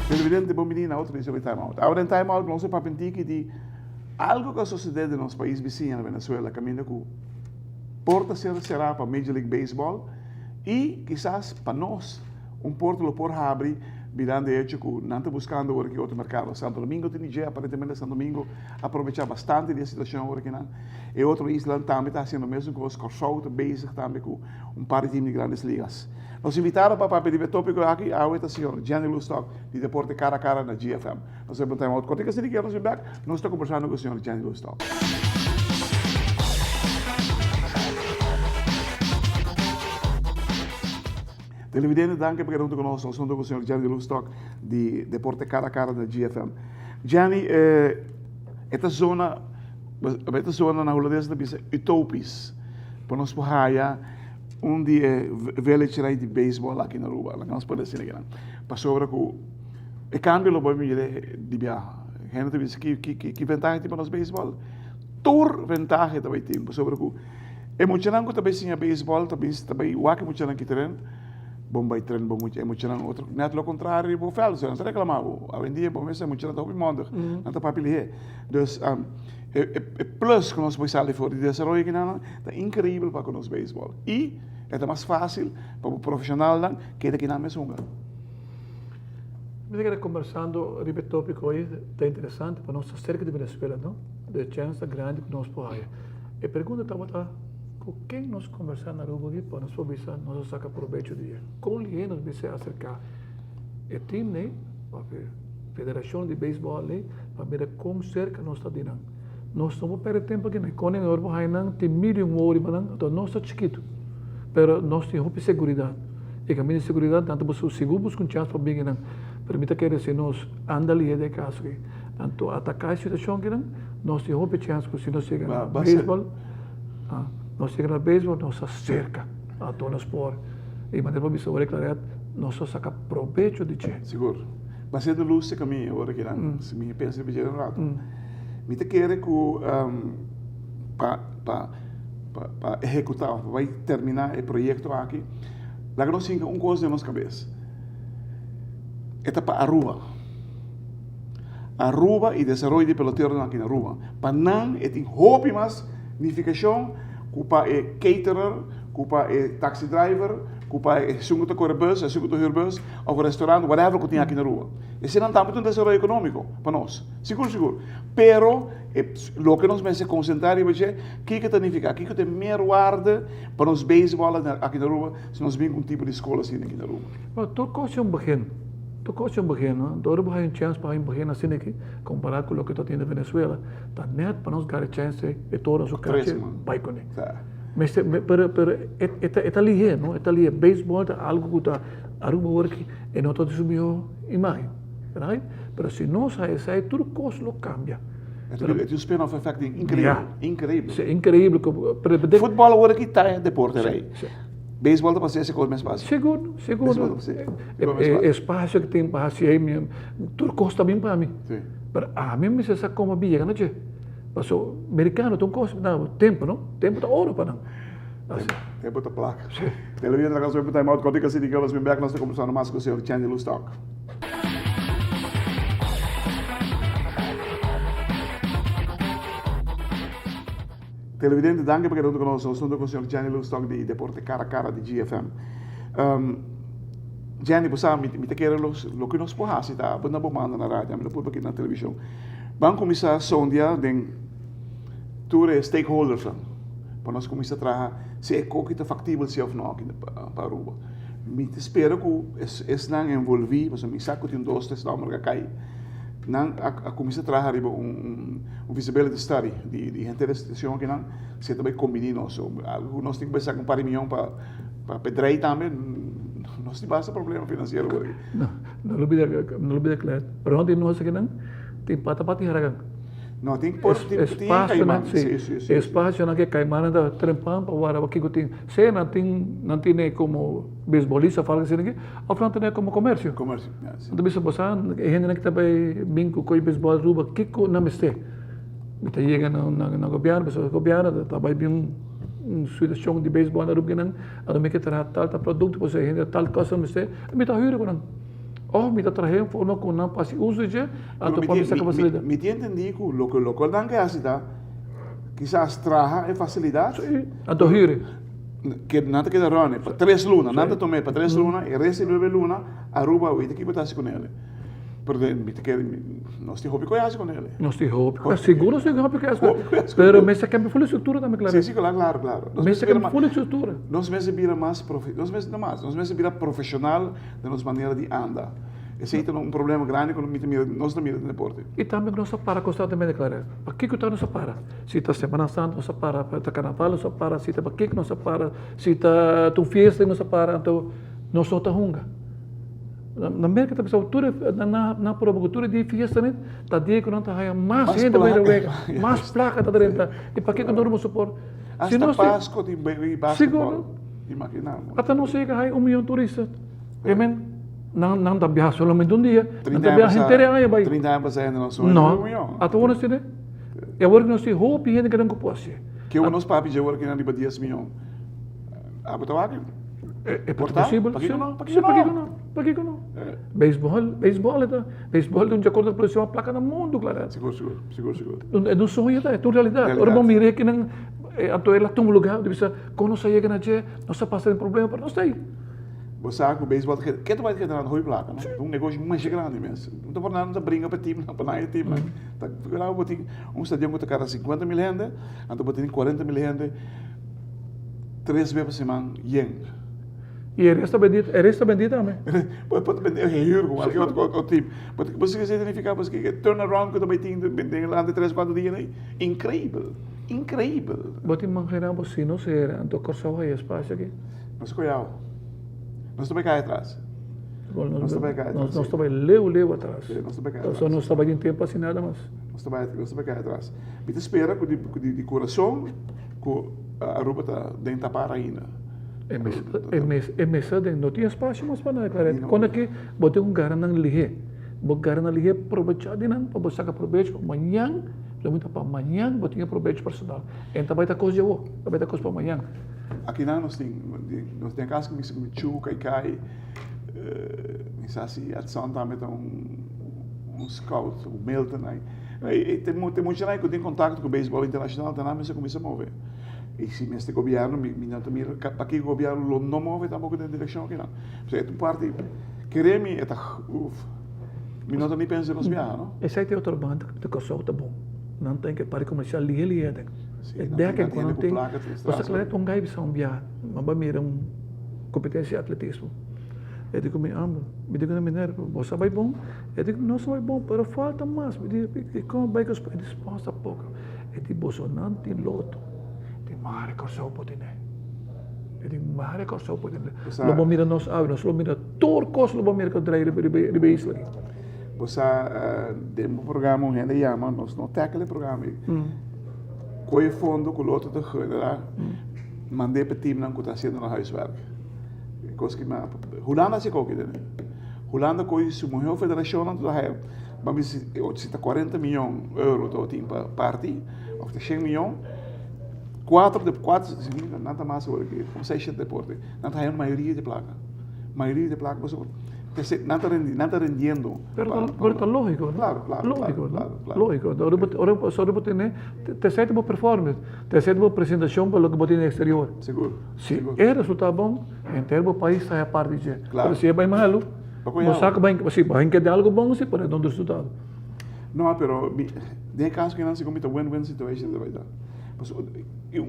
Televidente bon bini na otro edicion di Time Out. Awor den Time Out nos a papia un tiki di algo cu a sucede den nos pais bisiña na Venezuela caminda cu porta ser cera pa Major League Baseball y kisas pa nos un porta lo por habri mirando e hecho cu nan ta buscando awor aki otro mercado. Santo Domingo tin dje aparentemente Santo Domingo a probecha bastante di e situacion awor aki nan. E otro islanan tambe ta haciendo mesun cos, Corsou ta bezig tambe cu un par di team di Grandes Ligas. Nos invitado pa papia riba e topico aki awe ta señor Jenny Loestock di Deporte Cara a Cara na GFM. Nos ta time out cortico asina ki nos bin bek, nos ta conversando cu señor Jenny Loestock. Televidente danki pa keda hunto cu nos, nos hunto cu señor Jenny Loestock di Deporte Cara a Cara na GFM. Jenny, e ta zona, e ta zona na Hulandes ta bisa utopisch, pa nos por haya un di e village rei di baseball aki na Aruba, laga nos por asina kinan, pasobra cu e cambio lo bo mira di biaha. Hende ta bisa ki ki ki ventaha tin pa nos baseball? Tur ventaha ta bay tin, pasobra cu e muchanan cu ta bay siña baseball ta bin ta bay wak e muchanan ki tren, bon bay tren bo mucha e muchanan otro net lo contrario di bo veld, so nan ta reclama bo. Awendia bo mester muchanan ta hopi mondig, nan ta papia lihe. Dus e plus ku nos por sali for di desaroyo kinan ta increibel pa ku nos beisbòl i e ta mas fásil pa bo profeshonalnan keda kinan mes hunga. Mi ta keda kombersando riba e tópiko ei, ta interesante pa nos ta serka di Venezuela, no? De chèns ta grandi ku nos por haya. E pregunta tabata, ku ken nos kombersá na Aruba aki pa nos por bisa nos a saka probecho di e? Kon lihé nos mester aserká e tim ei òf e federashon di beisbòl ei pa mira kon serka nos ta di nan? Nos no por perde tempu aki nan. Koning ora bo haña nan tin mil i un wou riba nan, anto nos ta chikitu. Pero nos tin hopi seguridat. E kaminda di seguridat nan ta buska sigur buska un chans pa bin nan. Pero mi ta kere si nos anda lihe den e kaso aki, anto ataká e situashon aki nan, nos tin hopi chans ku si nos yega na beisbòl, nos yega na beisbòl nos ta serka. Anto nos por, i manera bo bisa ora e Claret, nos ta saka probecho di dje. Sigur. Basé di lus ta kaminda ora ki nan, si mi pensa riba dje un ratu. Mi ta kere ku pa pa pa ehekutá òf pa bai terminá e proyekto aki, laga nos hinka un kos den nos kabes. E ta pa Aruba. Aruba i desaroyo di peloteronan aki na Aruba. Pa nan e tin hopi mas nifikashon ku pa e caterer, ku pa e taxi driver, ku pa esun ku ta kore bus, esun ku ta hür bus, òf restaurant, whatever ku tin aki na Aruba. Eseinan tambe ta un desaroyo ekonómiko pa nos. Sigur sigur. Pero e loke nos mester konsentrá riba dje, kiko ta nifiká, kiko ta e meerwaarde pa nos beisbòl aki na Aruba si nos bin ku un tipo di skol asina aki na Aruba? Bueno, tur kos tin un begin. Tur kos tin un begin, no? Anto ora bo haña un chèns pa haña un begin asina aki, kompará ku loke ta tin na Venezuela, ta nèt pa nos gara e chèns ei, e toro su kachi bai kuné. Mester, pero, pero e ta, e ta lihé, no? E ta lihé. Beisbòl ta algu ku ta Aruba awor aki e no ta di su mihó imágen. Right? Pero si nos haci esey, tur cos lo cambia. E ta un spin-off effect increibel. Increibel. Si, increibel. Futbol awor aki ta e deporte rey. Beisbol ta pasa ese cos mes fácil. Sigur, sigur. E espacio cu tin pa haci ey, tur cos ta bin pa mi. Pero ami mester sa como a yega na dje. Paso, mericano ta un cos, tempo no? Tempo ta oro pa nan. Tempo ta placa. Televidente, laga nos bai pa time out. Cortica City Girls bin bek, nos ta conversando mas cu señor Chandy Loestock. Televidente, danki pa keda huntu ku nos. Nos huntu ku señor Jenny Loestock di Deporte Cara a Cara di GFM. Um, Jenny, bo sa, mi, mi ta kere los, loke nos por hasi ta, bo na bo manda na radio, mi no por baki na televishon. Ban kuminsá sondia den tur e stakeholdersnan, pa nos kuminsá traha si e koki ta faktibel si òf no aki pa Aruba. Mi ta spera ku esnan envolví, pasobra mi sa ku tin dos, tres nòmber ku a kai, nan a kuminsá traha riba un feasibility study di henter e situashon akinan, si e ta bai kombiní nos. So, algu ku nos tin ku bai saka un par di mion pa pedrei tambe, nos tin basta problema finansiero por aki. No, no lubida, no lubida Clet, rònt di nos akinan tin pata pata di haragan. No, tin por tin tin caiman. Si, si, si. Espacionan cu e caimannan ta trempan pa wara kico tin. Sea nan tin nan tine como beisbolista of algo asina aki, of nan tine como comercio. Comercio, ya, si. Nan ta bisa bo sa e hendenan cu ta bay bin cu coy beisbol Aruba kico nan mester. Mi ta yega na na gobierno, pasobra gobierno ta bay bin un situacion di beisbol na Aruba kinan, anto mi ke traha tal tal producto pasobra e hende tal cosa nan mester, mi ta huur cu nan. Of mi ta trahe un forma cu nan por haci uso di dje, anto por mi saca facilidad. Mi tin entendi cu loke loke nan ke haci ta kisas traha e facilidad. Si, anto huur. Ke nan ta keda run pa tres luna, nan ta tome pa tres luna, e resto di nuebe luna Aruba wit kico ta haci cu nele. Pero mi ta kere, nos tin hopi cu haci cu nele. Nos tin hopi, sigur nos tin hopi cu haci cu nele. Pero mester cambia full e structura tambe, claro. Si, si, claro, claro. Mester cambia full e structura. Nos mester bira mas, nos mester, no mas, nos mester bira profesional. Den nos manera di anda. Esei ta un problema grandi ku mi ta mira, nos ta mira den deporte. I tambe ku nos ta para konstantemente, Clarel. Pakiko ta nos a para? Si ta Semana Santa nos a para, si ta Karnaval nos a para, si ta pakiko nos a para, si ta un fiesta nos a para, anto nos no ta hunga. Na Merka ta bisa tur e, nan a proba ku tur e dia fiesta ta dia ku nan ta haya mas hende pa bira wega, mas plaka ta drenta. I pakiko no nos por? Hasta Pasko tin basketball. Imagina bo. Ata nos yega hay un miyon turista. E men, nan, nan ta biaha solamente un dia. Nan ta biaha henter e aña bai. 30 aña pasá hende no soña no, un miyon. Ata awor nos tene. E awor nos tin hopi hende ku nan ku por hasié. Ke awor nos papia dje awor kinan riba 10 miyon. Abo ta wak? E por ta posibel. Pakiko no? Pakiko no? Pakiko no? Pakiko no? Beisbòl, beisbòl e ta, beisbòl ta un dje akordo ku produsí mas plaka na mundu, Clarel. Sigur, sigur, sigur, sigur. E no soña ta, e ta un realidat. Ora bo mira e kinan, anto el a tuma lugar, di bisa, Kon nos a yega na dje? Nos a pasa den problema, pero nos ta ei. Bo sa ku beisbòl ta ke ta bai generando hopi plaka, no? Ta un negoshi masha grandi mes. No ta por nada no ta bringa pa e timnan, pa nan e timnan. Ta figurá bo tin un stadion ku ta kada 50.000 hende, anto bo tin 40.000 hende tres bes pa siman yen. I e resto bendí, e resto bendí tambe. Bo por ta bendé huur ku kualke otro tim. Bo sa kiko esei ta nifiká? Bo sa kiko e turnaround ku ta bai tin den durante tres kuatro dia ei? Inkreibel. Increibel! Bo tin mangená bo si no sera, anto Kòrsou haya espasio aki. Nos koyao. Nos ta bai kai atras. Nos ta bai kai atras. Nos ta bai leu leu atras. Si, nos ta bai kai atras. Nos ta bai tin tempu hasi nada mas. Nos ta bai, nos ta bai kai atras. Mi ta spera ku di ku di kurason ku Aruba ta den tapar ainda. E mes e mes e mesa den no tin espasio mas pa nan, Claret. Kon aki bo tin un gara nan lihé. Bo gara nan lihé probechá di nan pa bo saka probecho pa mañan. Lo mi ta pa mañan bo tin e probecho personal. En ta bai ta kos djawo, ta bai ta kos pa mañan. Akinan nos tin, nos den kas ku mi chu, kaikai, mi sa si Edson tambe ta un un scout, un Milton ai. E te muchanan ku tin kontakto ku beisbòl internashonal ta nan mester kuminsá move. I si mester gobièrnu mi mi no ta mira pakiko gobièrnu lo no move tampoko den direkshon akinan. Pasobra e ta un parti, kere mi e ta uf. Mi no ta ni pensa nos biaha, no? Esei ta e otro banda di Kòrsou ta bon. Nan ta e parti komersial lihe lihe aden. E dèk ku nan tin. Pasobra Claret un gai bisa un biaha, nan bai mira un kompetensia di atletismo. E di ku mi, amo, mi di ku nan, meneer, bo sa bai bon? E di ku mi, no sa bai bon, pero falta mas. Mi di, i kon bai ku e di sponsor poko. E di, boso nan tin loto. E di, mare Kòrsou por tene. E di, mare Kòrsou por tene. Lo bo mira nos awe, nos lo mira. Tur kos lo bo mira ku drai riba e isla aki. Bo sa den bo programa un hende yama nos no tackle e programa ei. Koe fondo ku lo otro ta genera mand'é pa teamnan ku ta hasiendo nan huiswerk. E kos ki mi Hulanda hasi koki tene. Hulanda koe su muhé federashonnan ta haya ban bisa si ta 40 miyon euro ta tin pa parti òf ta shen miyon kuater de kuater nan ta mas awor aki komo seis shete deporte nan ta haya mayoria di plaka. Mayoria di plaka pasobra p'esei nan ta rendi, nan ta rendiendo. Pero ta, pero ta lógiko, no? Claro, claro, Lógiko, claro, no? claro. Lógiko. Ora bo, ora bo, ora bo tene, t'esei ta bo performance, t'esei ta bo presentashon pa loke bo tin den eksterior. Sigur, Si sigur. e resultado bon, henter bo pais ta haña parti dje. Claro. Pero si e bai malu, Bo bo sa ku bai, si bo hinka di algu bon si, pero e no un resultado. No, pero mi, den e kaso kinan segun mi ta win-win situation ta bai ta. Pasobra,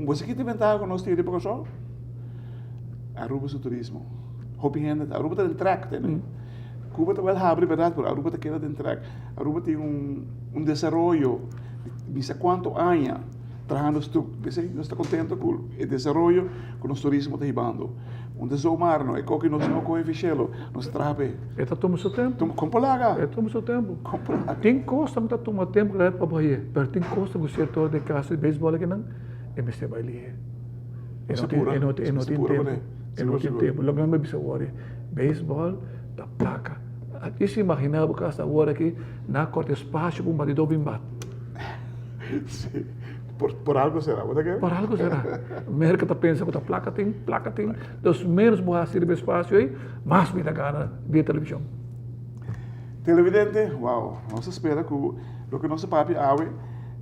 bo sa ki ta bentaha ku nos tin riba Kòrsou? Aruba su turismo. Hopi hende ta, Aruba ta den trek tene. Cuba ta wel habri berdad, pero Aruba ta keda den trek. Aruba tin un, un desaroyo di bisa cuanto aña. trahando stuk. P'esei nos ta kontento ku e desaroyo ku nos turismo ta hibando. Un ta zomaar no, e koki nos no kohe fishelo, nos ta traha p'e. E ta tuma su tempu. Kon por laga? E tuma su tempu. Kon por laga? Tin kosnan ku ta tuma tempu pa bo haye, pero tin kosnan ku sierto ora den kaso di beisbòl akinan e mester bai lihe. E no tin, e no tin, e no tin tempu. E no tin tempu. Loke nan bai bisa awor, beisbòl ta plaka. I si imagina bo kasa awor aki na korta espasio pa un batidó bin bat. Sí. Por, por algo será, bo ta kere? Por algo será. Merka ta pensa ku ta plaka tin, plaka tin. Dus menos bo hasi riba espasio ei, mas mi ta gana via televishon. Televidente, wow, nos ta spera ku loke nos a papia awe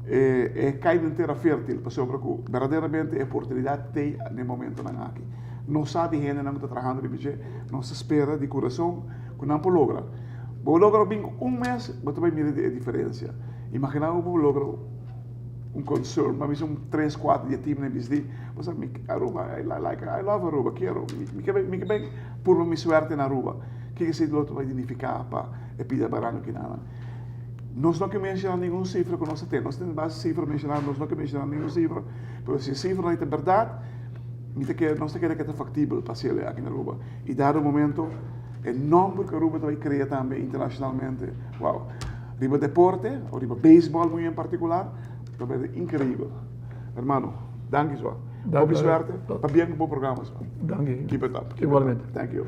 e, e kai den tera fértil, pasobra ku berdaderamente e oportunidat t'ei den momentonan aki. Nos sa di hendenan ku ta trahando riba dje, nos ta spera di kurason ku nan por logra. Bo logra bin ku un mes, bo ta bai mira e diferensia. Imagina bo por logra un concern, pa mi un tres, kuater di e teamnan bisa di, bo sa mi Aruba, I like, I love Aruba, kiero, mi ke mi ke bai purba mi suerte na Aruba. Kiko esei lo ta bai signifiká pa e pida baranka kinanan? Nos no ke menshoná ningun sifra ku nos a tene. Nos tin base sifra menshoná, nos no ke menshoná ningun sifra, pero si e sifranan ei ta bèrdat, mi ta kere, nos ta kere ke ta faktibel pa hasiel aki na Aruba. I dado momento e nòmber ku Aruba ta bai krea tambe internashonalmente, wow! Riba deporte, o riba beisbòl muy en partikular, ta bai inkreibel. Hermano, danki swa. Hopi suerte, pabien ku bo programa swa. Danki. Keep it up. Igualmente. Thank you.